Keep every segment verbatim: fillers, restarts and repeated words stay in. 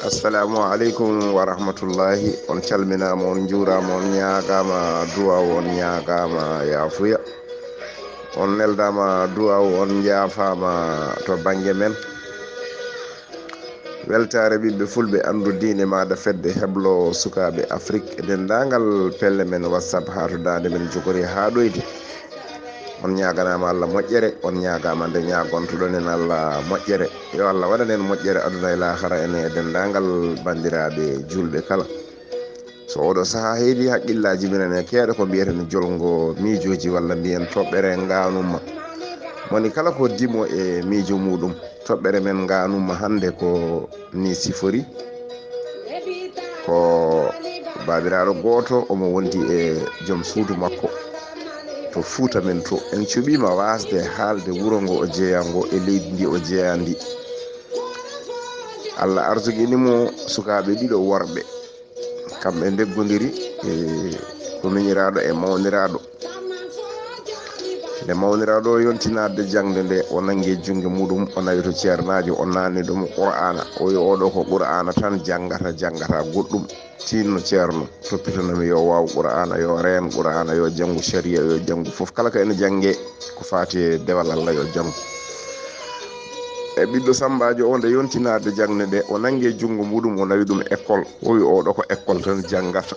Assalamu aleykum wa rahmatullahi. On calminaama, on njuuraama, on ñaagaama duwaaw, on ñaagaama yaafuya. On neldaama duwaaw, on njaafaama to bannge men. Weltaare ɓiɓɓe fulɓe, anndu diine maaɗa fedde heblo sukaaɓe Afrik, e denndaangal pelle men WhatsApp haa to daande men jogori haa ɗoyde. On ñaaganaama Allah moƴƴere, on ñaagaama nde ñaagontoɗon en Allah moƴƴere. Yo Allah waɗan en moƴƴere aduna e laakara, enen e denndaangal banndiraaɓe juulɓe kala. So oɗo sahaa heedi, haqqillaaji minen e keeɗa ko mbiyeten jolngo miijooji walla mbiyen toɓɓere ngaanumma. Moni kala ko dimo e miijo muuɗum. Toɓɓere men ngaanumma hannde ko ni sifori. Ko baabiraaɗo gooto, omo wondi e joom suudu makko to Fuuta men to. En cuɓiima waasde haalde wuro ngo o jeyaa ngo e leydi ndi o jeyaa ndi. Allah arsugini mo sukaaɓe ɗiɗo worɓe. Kamɓe ndeggondiri, e, ko miñiraaɗo e mawniraaɗo. Nde mawniraaɗo o yonti naatde jaŋde nde, o nanngi e junngo muuɗum, o nawi to ceernaajo, o naatni ɗum Qur'aana. O wiyi, "Oɗo ko Qur'aana tan janngata, janngata goɗɗum." Tinno ceerno, toppitano mi yo waaw Qur'aana, yo reen Qur'aana, yo janngu sariya, yo janngu fof. Kala ko ene janngee ko faati e dewal Allah yo janngu. E ɓiɗɗo Sammbaajo o, nde yonti naatde jaŋde nde, o nanngi e junngo muuɗum, o nawi ɗum école. O wi, "Oɗo ko école tan janngata."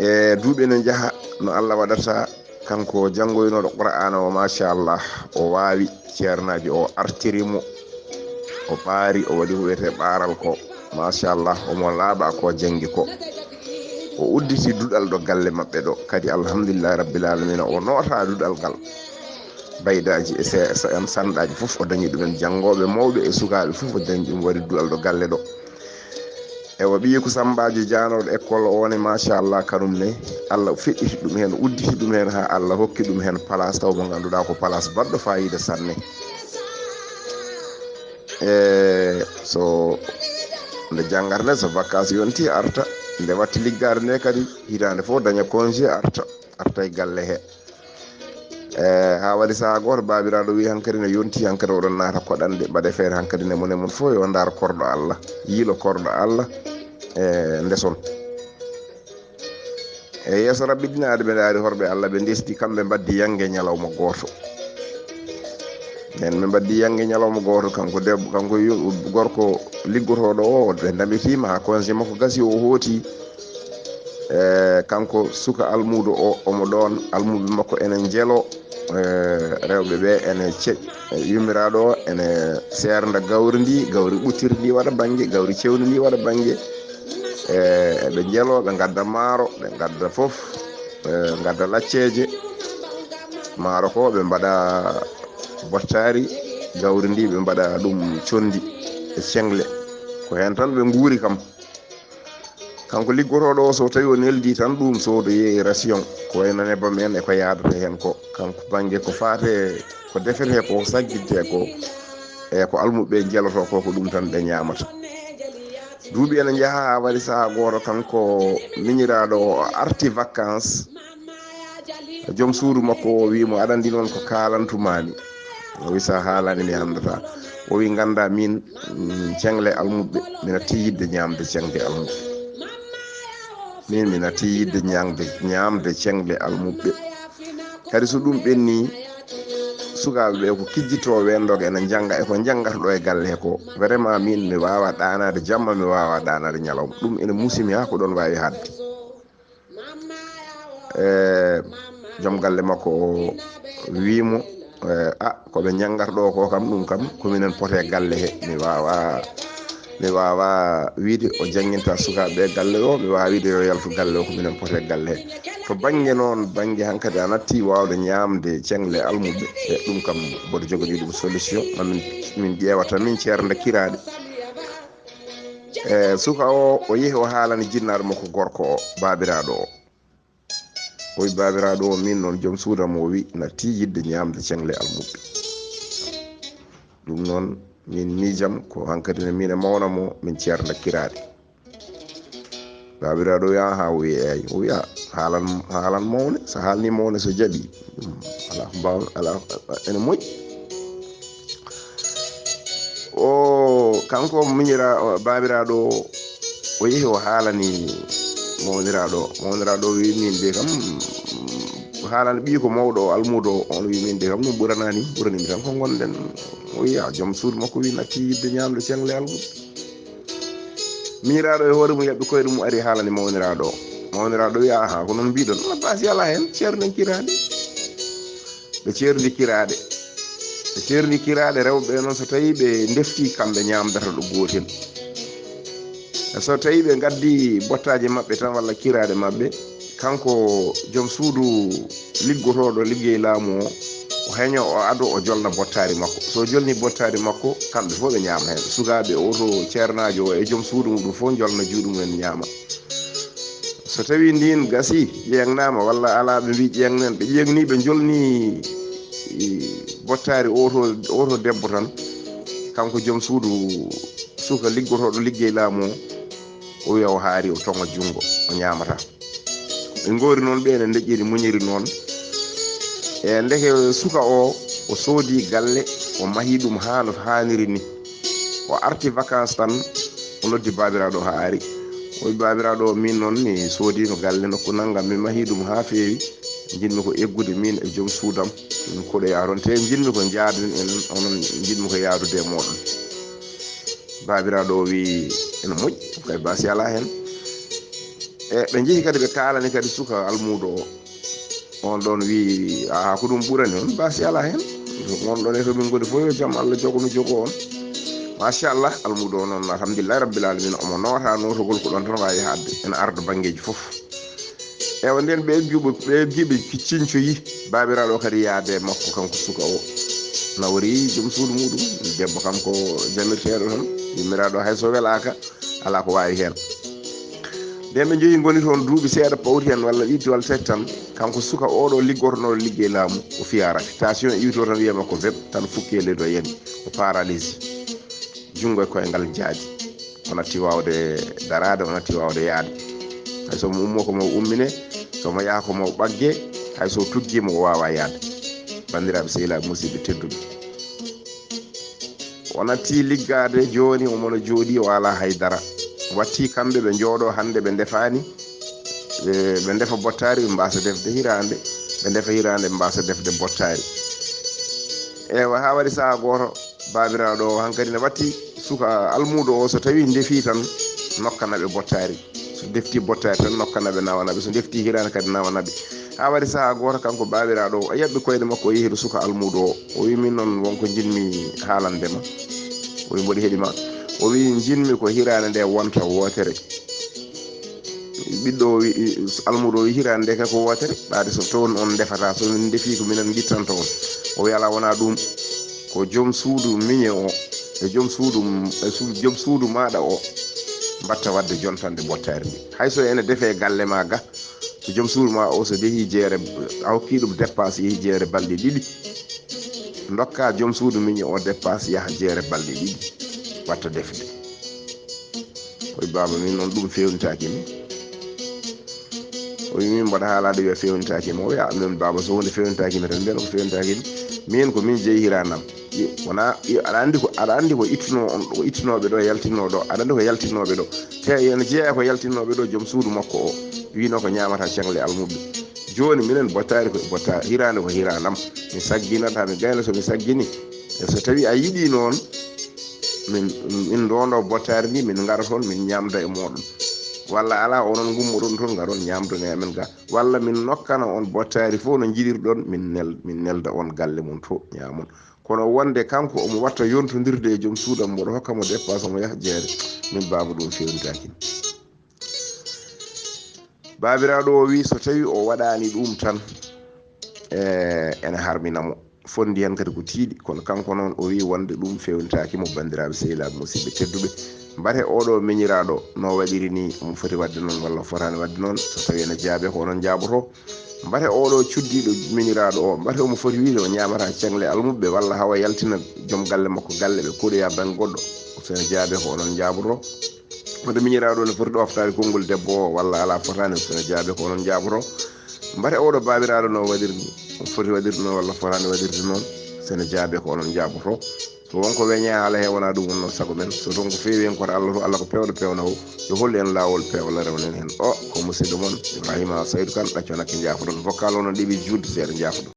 E duuɓi ene njaha no Allah waɗata, kanko janngoynooɗo Qur'aana o, machallah, o waawi, ceernaajo o artiri mo, o ɓaari, o waɗi ko wiyetee ɓaaral ko, machallah, omo laaɓa ko janngi ko. O udditi duɗal ɗo galle maɓɓe ɗo, kadi alhamdulillahi rabbil alamina, o noota duɗal ngal. Baydaaji e se-, sa-, en sanɗaaji fof o dañi ɗumen, janngooɓe mawɓe e sukaaɓe fof o dañi ɗum, waɗi duɗal ɗo galle ɗo. Ewa, ɓiyiiko Sammbaajo jaanooɗo école o ne, machallah, kanum ne, Allah feɗɗiti ɗum heen, udditi ɗum heen, haa Allah hokki ɗum heen place taw mo ngannduɗaa ko place baɗɗo faayiida sanne. E so nde janngata nde, so vacances yonti, arta, nde watti liggaade nde kadi, hitaande fof daña congé, arta, arta e galle he. E, haa waɗi sahaa gooto, baabiraaɗo wiyi hankadi ne yonti, hankadi oɗon naata koɗanɗe, mbaɗe feere hankadi ne mone mon fof yo ndaar korɗo Allah, yiilo korɗo Allah, e, ndeson. E yeeso Rabbi dina aade ɓe ndaari horɓe Allah, ɓe ndesdi, kamɓe mbaddi yannge ñalawma gooto. Nden ɓe mbaddi yannge ñalawma gooto, kanko debbo, kanko yo-, gorko liggotooɗo o, ɓe ndamitiima haa congé makko gasi, o hooti. E, kanko suka almuudo o, omo ɗoon, almuuɓe makko ene njelo, e, rewɓe ɓe ene ce-, e, yummiraaɗo o ene seernda gawri ndi, gawri ɓuttirdi ndi waɗa bannge, gawri cewndi ndi waɗa bannge. E, ɓe njelo, ɓe ngadda maaro, ɓe ngadda fof, e, ngadda lacceeje. Maaro ko ɓe mbaɗa bottaari, gawri ndi ɓe mbaɗa ɗum conndi e ceŋle. Ko heen tan ɓe nguuri kam. Kanko liggotooɗo o, so tawi o neldi tan ɗum, so o yeeyi ration, ko wayno nebbam en e ko yaadata heen ko, kanko bannge ko faate, ko defete, ko sagginte ko, e ko almuɓe njeloto ko, ko ɗum tan ɓe ñaamata. Duuɓi ene njaha, haa waɗi sahaa gooto, kanko miñiraaɗo o arti vacances. Joom suudu makko o wi mo, "Aɗa anndi noon ko kaalantumaami?" O wi, "So a haalaani, mi anndataa." O wi, "Nganndaa, miin, mm, ceŋle almuɓɓe, mi natti yiɗde ñaamde ceŋde almuɓɓe. Miin, mi natti yiɗde ñaamde, ñaamde ceŋle almuɓɓe. Kadi so ɗum ɓenni, sukaaɓe ɓe ko kijjitoo weendoga ene njannga e ko njanngata ɗo e galle he ko. Vraiment, miin, mi waawaa ɗaanaade jamma, mi waawaa ɗaanaade ñalawma. Ɗum ene muusi mi haa ko ɗoon waawi haaɗde." E, joom galle makko o wi mo, e, "A, ko ɓe njanngata ɗo ko kam, ɗum kam, ko minen poti e galle he. Mi waawaa, mi waawaa wiyde o jannginta sukaaɓe ɓe galle o, mi waawaa wiyde yo yaltu galle o, ko minen poti e galle he." To bannge noon, bannge hankadi a natti waawde ñaamde ceŋle almuɓɓe, e ɗum kam mboɗo joganii ɗum solution, ma min, min ƴeewa tan min ceernda kiraaɗe. E, suka o, o yehi o haalani jinnaaɗo makko gorko o, baabiraaɗo o. O wi, "Baabiraaɗo o, miin noon joom suudu am o wi natti yiɗde ñaamde ceŋle almuɓɓe. Ɗum noon, miin miijam ko hankadi ne miin e mawna mo min ceernda kiraaɗe." Baabiraaɗo o wi, "Ahaa," o wi, "Eey." O wi, "A, haalan, haalan mawne, so haalni mawne so jaɓi, ɗum alaa ko mbaaw-, alaa, ene moƴƴi." O Kanko miñira baabiraaɗo o, o yehi o haalani mawniraaɗo. Mawniraaɗo wi min de kam, haalani ɓiiko mawɗo o almuudo o, on wi min de kam ɗum ɓuranani, ɓuranimi tan ko ngonɗen. O wiya joom suudu makko wi natti yidde ñaamde ceŋle almuudo. Miñiraaɗo e hoore mum yaɓɓi koyɗe mum ari haalani mawniraaɗo o. Mawniraaɗo wiya aha ko noon mbiɗon, ma basi ala heen, ceerno en kiraade. Ɓe ceerdi kiraaɗe. Ɓe ceerdi kiraaɗe rewɓe ɓe noon, so tawii ɓe ndeftii, kamɓe ñaamdata ɗo gootel. So tawii ɓe ngaddi bottaaji maɓɓe tan walla kiraaɗe maɓɓe, kanko joom suudu liggotooɗo liggey laamu o, o heño, o ado, o jolna bottaari makko. So jolni bottaari makko, kamɓe fof ɓe ñaama heen. Sukaaɓe o to ceernaajo o e joom suudu muɗum fof njolna juuɗe mumen ñaama. So tawii ndiin gasii, ƴeeŋnaama walla alaa, ɓe mbii ƴeeŋnen, ɓe ƴeeŋnii, ɓe njolnii bottaari oto, oto debbo tan, kanko joom suudu suka liggotooɗo liggey laamu o, o wiya o haari, o toŋa junngo, o ñaamataa. Ɓe ngoori noon, ɓe ene ndeƴƴiri muñiri noon. E ndeke suka o, o soodi galle, o mahi ɗum haa no haaniri ni. O arti vacances tan, o noddi baabiraaɗo haa ari. O wi baabiraaɗo, min noon mi soodino galle nokku nanngam, mi mahi ɗum haa feewi. Njiɗmi ko eggude min e joom suudam, min koɗoya toon. Te njiɗmi ko njaaden en, onon njiɗmi ko yaadude e mooɗon. Baabiraaɗo o wi ene moƴƴi, kay basi alaa heen. E ɓe njehi kadi ɓe kaalani kadi suka almuudo o. On ɗon wi, aha, ko ɗum ɓurani on, basi alaa heen. On ɗon e to min ngoni fof, yo jam Allah jogo mi jogo on. Machallah, almuudo o noon, alhamdulillahi rabbil alamina, omo noota nootogol ko ɗon tan waawi haɗde. Ene arda banngeeji fof. Ewa, nden ɓe juuɓe, ɓe juuɓe cincoyi, baabiraaɗo kadi yaade makko, kanko suka o. Nawori joom suudu muɗum, debbo kam ko jamirteeɗo tan, yummiraaɗo hay so welaaka, alaa ko waawi heen. Nden ɓe njehi ngoni toon duuɓi seeɗa pawti heen walla ɗiɗi walla tati tan, kanko suka oɗo liggotono liggey laamu, o fiya réputation iwto tan wiya makko vep tan fukke leydi o yani, o paralysé. Junngo e koyngal jaadi. O natti waawde daraade, o natti waawde yahde. Hay so mo ummo ko mo ummine, so mo yaha ko mo ɓagge, hay so tuggiima o waawaa yahde. Banndiraaɓe sehilaaɓe musidɓe tedduɓe. O natti liggaade jooni, omo no jooɗii, o alaa hay dara. Watti kamɓe ɓe njooɗo hannde ɓe ndefaani, ɓe, ɓe ndefa bottaari, ɓe mbaasa defde hiraande, ɓe ndefa hiraande, ɓe mbaasa defde bottaari. Ewa, haa waɗi sahaa gooto, baabiraaɗo o hankadi ne watti suka almuudo o, so tawii ndefii tan nokkana ɓe bottaari. So deftii bottaari tan nokkana ɓe, nawana ɓe. So deftii hiraande kadi nawana ɓe. Haa waɗi sahaa gooto kanko baabiraaɗo o, o yaɓɓi koyɗe makko, o yehi to suka almuudo o. O wi min noon won ko njiɗmi haalande ma. O wi mboɗo heɗi ma. O wi njiɗmi ko hiraande nde wonta wootere. Ɓiɗɗo o wi, almuudo o wi hiraande nde kay ko wootere. Ɓaade so toon on ndefata, so min ndefii ko minen ngittanta on. O wi alaa wonaa ɗum. Ko joom suudu miñe o, e joom suudu, e su-, joom suudu maaɗa o, mbatta waɗde jontande bottaari ndi. Hay so ene defee galle ma ga, so joom suudu ma o so yehi jeere, a hokkii ɗum dépense, yehi jeere balɗe ɗiɗi, ndokka joom suudu miñe o dépense, yaha jeere balɗe ɗiɗi, watta defde. O wi baaba min noon ɗum feewnitaaki mi. O wi min mboɗo haalaade wiya feewnitaaki mi. O wiya min baaba so huunde feewnitaaki mi tan, mbiyen ko feewnitaaki mi. Min ko min jeyi hiraandam. I-, wona, i-, aɗa anndi ko, aɗa anndi ko ittuno on, ko ittunooɓe ɗo, yaltinno ɗo. Aɗa anndi ko yaltinnooɓe ɗo. Te ene jeeya ko yaltinnooɓe ɗo, joom suudu makko o. Wiino ko ñaamata ceŋle almuɓɓe. Jooni minen bottaari ko botta-, hiraande ko hiraandam. Mi sagginata, mi gayna so mi saggini. E so tawi a yiɗi noon, min, min ndondo bottaari ndi, min ngara toon, min ñaamda e mooɗon. Walla alaa, onon ngummoɗon toon, ngaron ñaamdon e amen ga. Walla min nokkana on bottaari fof no njiɗirɗon, min nel-, min nelda on galle mum to ñaamon. Kono wonde kanko omo watta yontondirde e joom suudam, mboɗo hokka mo dépense, omo yaha jeere, min baaba ɗum feewnitaaki. Baabiraaɗo o wi so tawi o waɗaani ɗum tan, e, ene harmina mo. Fondi heen kadi ko tiiɗi, kono kanko noon o wi wonde ɗum feewnitaaki mo, banndiraaɓe sehilaaɓe musidɓe tedduɓe. Mbate oɗo miñiraaɗo no waɗiri ni, omo foti waɗde noon walla fotaani waɗde noon? So tawi ene jaabe ko onon njaaboto. Mbate oɗo cuddiiɗo miñiraaɗo o, mbate omo foti wiide o ñaamata ceŋle almuɓɓe walla hawa yaltina joom galle makko galle ɓe koɗoya bannge goɗɗo? So ene jaabe ko onon njaaboto. Wonde miñiraaɗo ne foti ɗoftaade konngol debbo o walla alaa, fotaani, so ene jaabe ko onon njaaboto. Mbate oɗo baabiraaɗo no waɗirde, foti waɗirde noon walla fotaani waɗirde noon, so ene jaabe ko onon njaaboto. Won ko weña haala he wona ɗum wonno sago men. So toon ko feewi en koto Allah to, Allah ko peewɗo peewnawo. Yo hollu en laawol peewal rewnen heen. O ko musidɗo mon Ibrahima Saydou Kane, ɗacco nakke njaafoɗon. Vocal o no ɗeɓi juutde seeɗa, njaafoɗon.